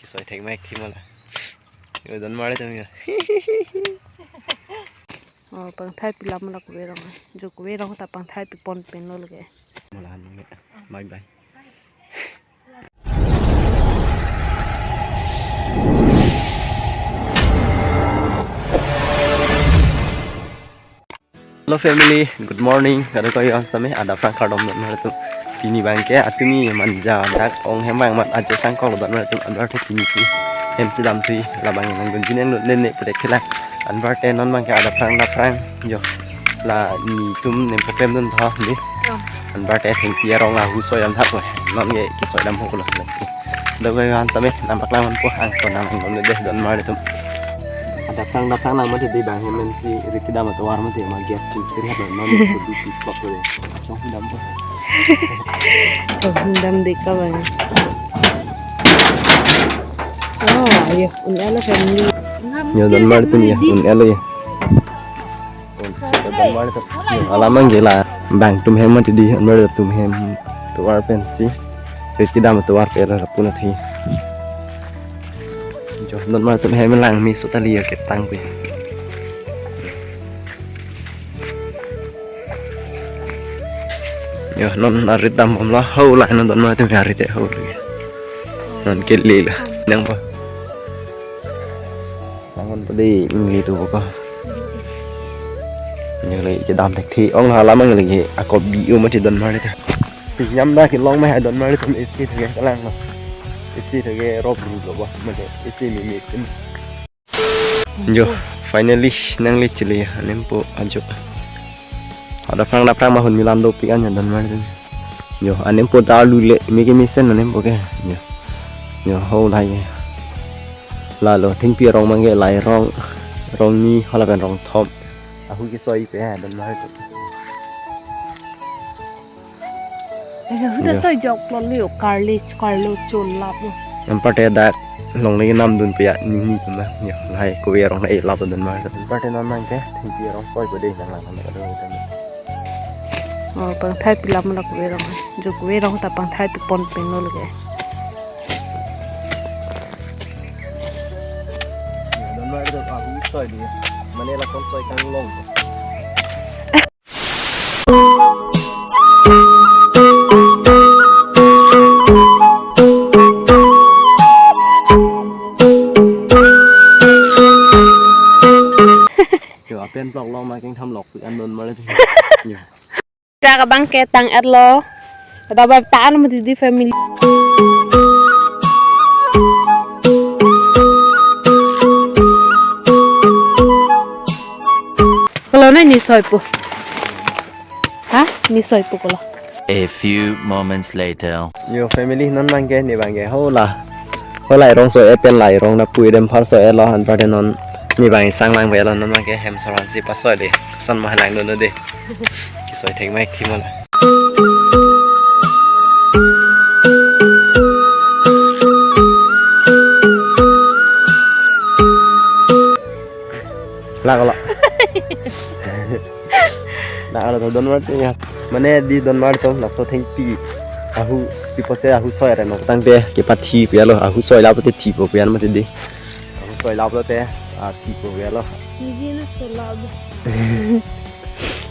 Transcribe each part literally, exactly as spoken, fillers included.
Soi thek mai khi mala. Yo, donmar atum yo. Oh, pangthai pi lam la kove rong. Jo kove rong ta pangthai pi pon pen lo lage. Mala han nge. Bye bye. Hello family, good morning. Kadokave an sitame adap aphrang kardom donmar atum. Pini abangke atumi manja dak ong hem abang mat ajo sangkok donmar atum, anpar te pini si hem chedam thui labang nangdun jineng lut nene pede kela. Anpar te non abangke adap aphrang adap aphrang jo la netum nempo pem dun tho di. Anpar te thengpi arong ahu soi dam thap lo. Non ke kesoi dam ho lo lasi. Kadokave an sitame nangpaklang ponpo, angton nang nang deh donmar atum. Adap aphrang adap aphrang nang mati di abang hem si riti dam atovar mati ma gas chingkir hat non ko di pi plok ko de. Chong dam ko. Chong dam de ka bang. Oh, ayo, un-e lo family. Yo, donmar atum ya, un-e lo ya. Donmar atum. Yo, alam abangke la abang atum hem mati di, anpar atum hem tovar pensi riti dam atovar pe la puna thi. Jo, donmar atum hem lang mi sotali ya ketang pe. Yo, non arit dam bom lo, ho la non donmar atum arit ho. Non ke le la. Nang pa. Nangon tadi ngi tu ko. Ni le kedam thekthi. Ong hala mang lagi. Ako bi u mati donmar atum. Nyam da kelong ma hai donmar atum isi thege kalang lo. Isi thege rob ru lo ba. Mate isi mi mi tin. Jo, finally nangli chili anempo ajo. Adap aphrang adap aphrang mahun milan dopik an ya donmar atum. Jo, anempo ta lu le meke mesen anempo ke. Jo. Jo, ho lai. Lalo thengpi arong abangke lai rong, rong ni hala pen rong thom. Ahu kesoi pe ya donmar atum. Huda soi jok lo leo karli karlo chon lap lo. Anpar te dak longle namdun pe ya ni ni tum na. Ya, lahai kove arong na e lap donmar. Anpar te non abangke thengpi arong soi ko de nang lang nang do. Oh, pangthai pi lam la kove rong. Jo kove rong ta pangthai pi pon pen lo lage. Donmar do ahu soi di. Mane la kon soi kang long. Yo, apen plok long ma keng tham lok pi an donmar atum. Yo. Dak abangke tang-et lo. Dak ba ta an mati di family. Kolo na ni soi po. Ha? Ni soi po kolo. A few moments later. Yo family non abangke ni abangke ho la. Ho lai rong soi-et pen lai rong na pui dem phar soi-et lo anpar te non ni abang sang lang ve lo non abangke hem soran si pasoi de. Son ma lang do de. Kesoi thek mai khi mala. Lak lo. Lak lo donmar atum ya. Mane di donmar atum laso thengpi. Ahu pi pose ahu soi re nok tangte kepathi pu ya lo ahu soi lapu te thi po pu ya mati di. Ahu soi lapu te a thi po pu ya lo. Ni di na so lapu.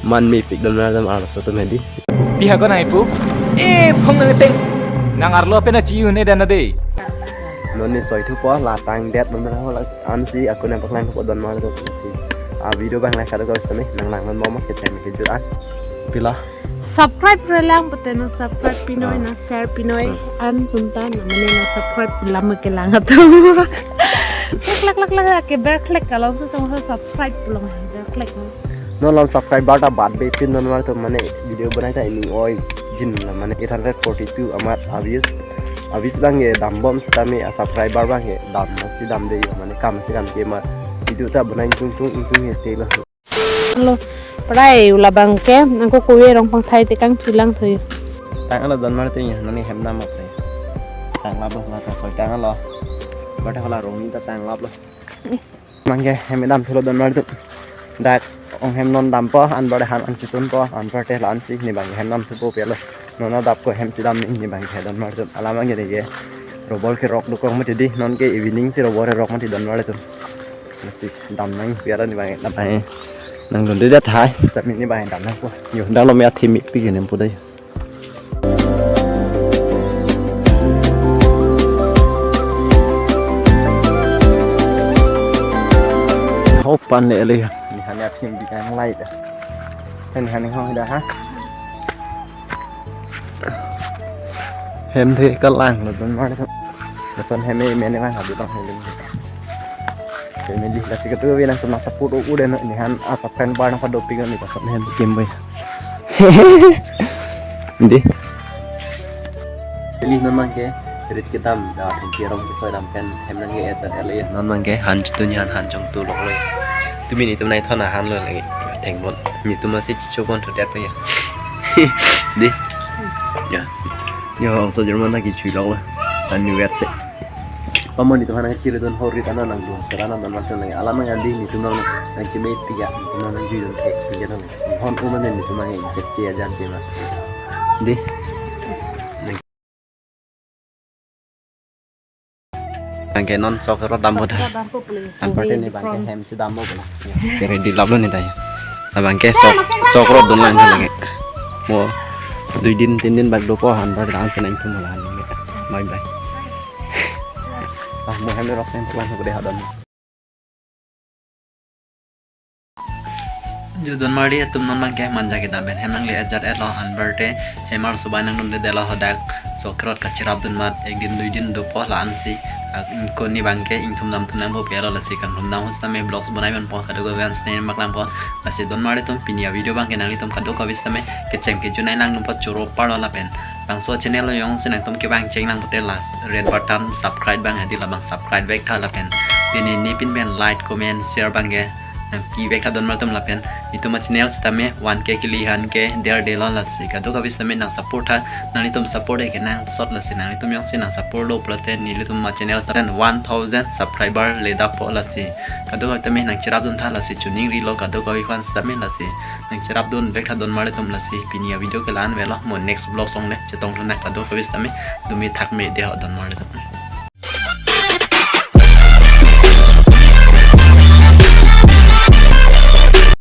Man mepik donmar atum arloso atum hedi. Pi ha ko nai pu. E phong nang teng. Nang arlo pen achi un-e dan ade. Non ni soi thupo la tangdet donmar ho la ansi ako nangpaklang thupo donmar atum si. A video abang like kado ko sitame nang lang non momo keceng kejut an. Pila. Subscribe relang pute nang subscribe pinoi nang share pinoi an punta nang mane nang subscribe lam kelang atum. Klak klak klak klak ke ber klak kalau susung subscribe pulang ber klak. Non lam subscriber ta bat be pin donmar atum mane video banai ta ini oi jin la mane eight hundred forty-two amat views. Views abangke dam bom sitame a subscriber abangke dam si dam de yo mane kam si kam ke ma video ta banai tung tung tung he te lo. Lo prai ula abangke nangko kove rong pangthai te kang chilang thoi. Tang lo donmar atum ya nani hem dam ap. Tang lap lo la ta koi tang lo. Bata hala rong ni ta tang lap lo. Abangke hem dam thulo donmar atum. Dak ong hem non dampo, anpar han an chitun po, anpar te lan si ni abangke hem dam thupo pe lo. Non adap ko hem chidam ni ni abangke donmar atum. Alam abangke ni ke. Robor kerok dokok mati di, non ke evening si robor kerok mati donmarlitum. Lasi damnang biar ni bang, damnang. Nangdunde det hai, tapi ni bang damnang ko. Yo, dalo me athimi pi ginem pu dai. Hopan le le. Ni hani athim bi kang light. Hani hani ho da ha. Hem the kalang lo donmar. Lason hem me me ne lang ha bi tong hem. Family lasi ketu bi nangtum nang support u den ni han a friend bar nang pado pik ni lason hem kim boy. Di. Family non abangke rit kedam da thengpi arong kesoi dam pen hem nang ke etan ele non abangke han chitun han han chong tu lok le. Tumi netum nai thona han lo lagi. Thengbon. Netum asi chichobon to det ya. Di. Ya. Yo, so German lagi chui lok le. Han ni wet se. Pamon netum han nang chiri don hori tana nangdun. Serana nang langsung lagi. Alam nang andi netum nang nang chime tiga. Netum nang nang jui don thek tiga nang. Hon uman netum nang cek cia jan tema. Di. Abangke non sok rot dam boda. Rot dam po pule. Anpar te ni abangke hem si dam bo pule. Kere di lap lo ni tai. Abangke sok sok rot dun lang lagi. Mo dui din tin din bak dopo han bar dan senang tum lang lagi. Bye bye. Ah, mo hem rok nem tuan ko de hadon. Ju donmar di atum non abangke manja kedam pen hem nang le ajat elo anpar te hem arso bai nangdunde detlo hadak sok rot kachirap dun mat ek din dui din dopo la-an si. Ak ingkon ni abangke ingthum dam tum nang bo pelo lasi kangthum dam hus tame vlogs bonai pen po kadokave an sene mak lang po. Lasi donmar di atum pini a video abangke nanglitum kadokave sitame kecheng kejun nai lang dun po choro parlo lapen. Bangso channel lo jongsi nangtum kevang cheng lang pote lasi red button subscribe abang hadi labang subscribe vek tha lapen. Pini ni pin pen like, comment, share abangke nangpi vek tha donmar atum lapen. Netum a channel sitame one K kili han ke der delo lasi. Kadokave sitame nang support tha, nanglitum support ke nang sot lasi. Nanglitum jongsi nang support lo pulote nelitum a channel sitame one thousand subscriber le dap po lasi. Kadokave sitame nang chirap dun tha lasi chuning rilo kadokave aphan sitame lasi. Nang chirap dun vek tha donmar atum lasi. Pini a video ke la-an velo mo next vlog song le chetong thuna kadokave sitame dumi thak me de ho donmar atum.